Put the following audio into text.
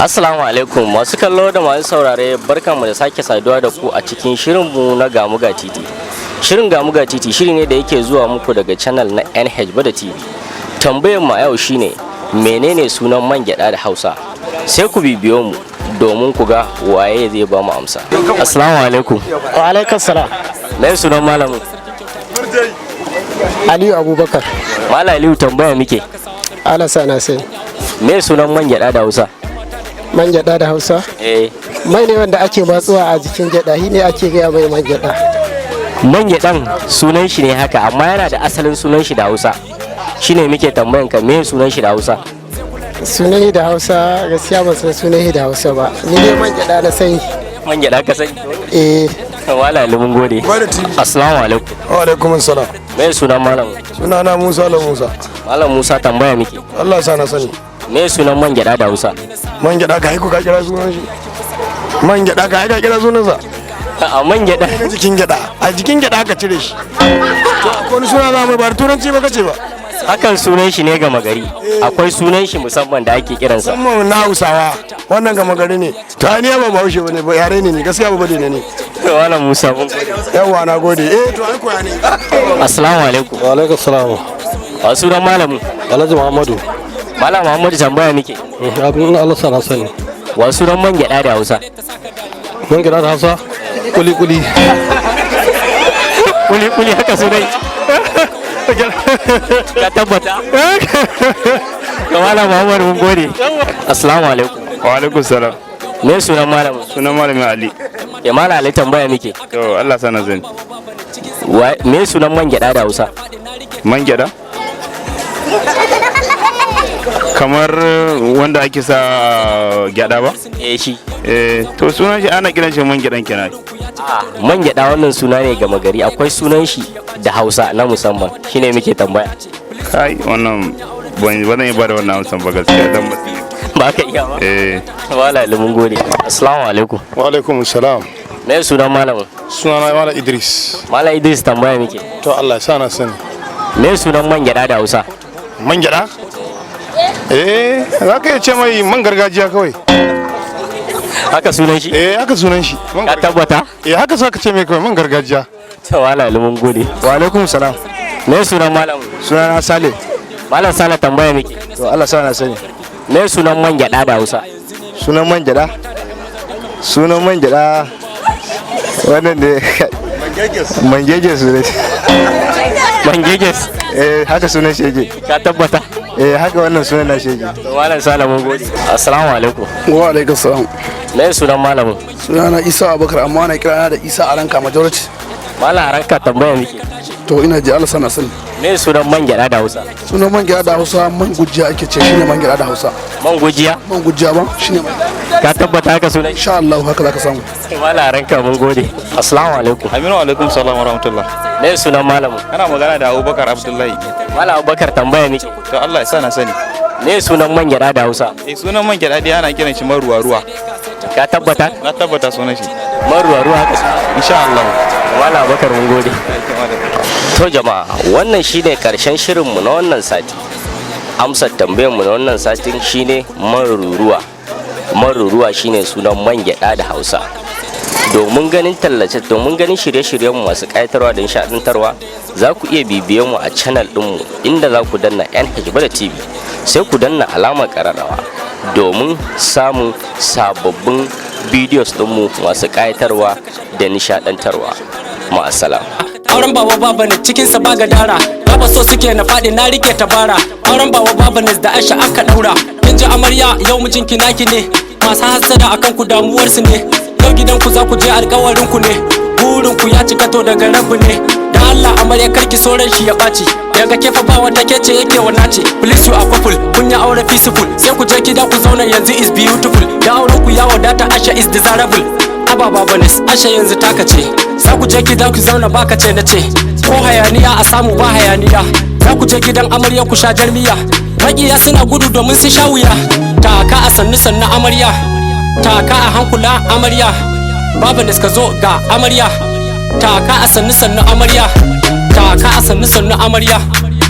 Assalamu alaikum masu kallo da masu saurare, barkanmu da sake saduwa da ku a cikin shirinmu na Gamu Ga Titi. Shirin Gamu Ga Titi shiri ne da yake zuwa muku daga channel na NH Bada TV. Tambayar mu a yau shine, menene sunan man gyada da Hausa? Sai ku bibiyo mu domin ku ga waye zai ba mu amsa. Assalamu alaikum. Wa alaikum salam. Me sunan malamin? Aliyu Abubakar. Malam Aliyu, tambaya muke. Allah sa na sani. Me sunan man gyada da Hausa? Man gyada da Hausa? Eh. Mai ne wanda ake matsuwa a jikin gyada, shi ne ake gaya mai man gyada. Man gyadan sunan shi ne haka, amma yana da asalin sunan shi da Hausa. Shine muke tambayan ka, me sunan shi da Hausa? Sunan shi da Hausa, gaskiya ban san sunan shi da Hausa ba. Ni dai man gyada na sani. Man gyada ka sani? Eh. Wala mun gode. Assalamu alaikum. Wa alaikum salam. Me sunan malam? Sunana Musa La Musa. Malam Musa, tambaya muke. Allah sa na sani. Me sunan man gyada da Hausa? Man gyada ka haiku ka kira sunan shi. Man gyada ka haiku ka kira sunansa. A man gyada. Na jikin gyada. A jikin gyada aka cire shi. To, akwai wani suna za mu ba da Turanci ba kace ba. Hakan sunan shi ne gama gari. Akwai sunan shi musamman da ake kiransa. Musamman na Hausawa. Wannan gama gari ne. Ta ni ba Bahaushe bane ba, yare ne ni gaskiya ba bade ne ni. Malam Musa, mun gode. Yawwa, na gode. Eh, to ai koya ne. Assalamu alaikum. Wa alaikum salam. A sunan malamin? Alhaji Muhammadu. Malam Muhammadu, tambaya muke. Abin Allah sa na sani. Wa sunan man gyada da Hausa? Man gyada da Hausa? Kuli kuli. Kuli kuli, haka sunan? Ka tabbata? Ga Malam Muhammadu, mun gode. Assalamu alaikum. Wa alaikum salam. Me sunan malamin? Sunan malamin Ali. Ya Malam Ali, tambaya muke. To, Allah sa na sani. Me sunan man gyada da Hausa? Man gyada? Kamar wanda ake sa gyada ba? Eh, shi. Eh, to sunan shi ana kiran shi man gyadan kenan. Man gyada wannan suna ne gama gari, akwai sunan shi da Hausa na musamman, shine muke tambaya. Kai, wannan ban ba zan iya bada wannan amsan ba gaskiya, dan ba sani. Ba ka iya ba? Eh. Malam Ali, mun gode. Assalamu alaikum. Wa alaikum salam. Me sunan malamin? Sunana Malam Idris. Malam Idris, tambaya muke. To, Allah ya sa na sani. Me sunan man gyada da Hausa? Man gyada? Eh, za ka iya ce mai man gargajiya kawai. Haka sunan shi? Eh, haka sunan shi. Man Ka tabbata? Eh, haka sa ka ce mai kawai man gargajiya. To, Malam Ali, mun gode. Wa alaikum salam. Me sunan malamin? Sunana Sale. Malam Sale, tambaya muke. To, Allah sa na sani. Me sunan man gyada da Hausa? Sunan man gyada? Sunan man gyada wannan ne mangeges sunan shi. Mangeges? Eh, haka sunan shi yake. Ka tabbata? Eh, haka wannan sunan na shi yake. To, Malam Sale, mun gode. Assalamu alaikum. Wa alaikum salam. Me sunan malamin? Sunana Isa Abubakar, amma ana kirana da Isa Aranka majority. Malam Aranka, tambaya muke. To, ina ji, Allah sana sani. Me sunan man gyada da Hausa? Sunan man gyada da Hausa, man gujiya ake ce, shine man gyada da Hausa. Man gujiya? Man gujiya ba shine man. Ka tabbata haka sunan? Insha Allah haka zaka samu. Malam Aranka, mun gode. Assalamu alaikum. Aminu, alaikum salam wa rahmatullah. Me sunan malamin? Ana magana da Abubakar Abdullahi. Malam Abubakar, tambaya muke. To, Allah ya sa na sani. Me sunan man gyada da Hausa? Eh, sunan man gyada dai ana kiran shi man ruwa ruwa. Ka tabbata? Na tabbata sunan shi. Man ruwa ruwa, haka sunan? Insha Allah. Malam Abubakar, mun gode. To jama'a, wannan shine karshen shirinmu na wannan sati. Amsar tambayarmu na wannan satin shine man ruruwa. Man ruruwa shine sunan man gyada da Hausa. Domin ganin tallace, domin ganin shirye-shiryenmu masu ƙayatarwa da nishaɗantarwa, za ku iya bibiyan mu a channel ɗinmu, inda za ku danna NH Bada TV, sai ku danna alamar ƙararrawa domin samun sababbin videos ɗinmu masu ƙayatarwa da nishaɗantarwa. Ma'asalam. Auren baba baba ne, cikinsa ba gadara. Baba so suke na faɗi, na rike tabara. Auren baba baba ne da Aisha aka ɗaura. Kin ji amarya, yau mijinki naki ne. Masu hassada akan ku damuwarsu ne. Yau gidanku za ku je, alkawarin ku ne. Burin ku ya cika, to daga rabu ne. Da Allah amarya, karki soran shi ya ɓaci. Daga kefa ba wata kece yake wa nace. Please, you are couple, kun yi aure peaceful. Sai ku je gida ku zauna yanzu, is beautiful. Da auren ku ya wadata, Aisha is desirable. Aba babanis, Aisha yanzu taka ce. Za ku je gida ku zauna, baka ce na ce. Ko hayaniya a samu ba hayaniya. Za ku je gidan amarya ku sha jarmiya. Maƙiya suna gudu domin sun sha wuya. Taka a sannu sannu amarya. Taka a hankula amarya. Babanis, ka zo ga amarya. Taka a sannu sannu amarya. Taka a sannu sannu amarya.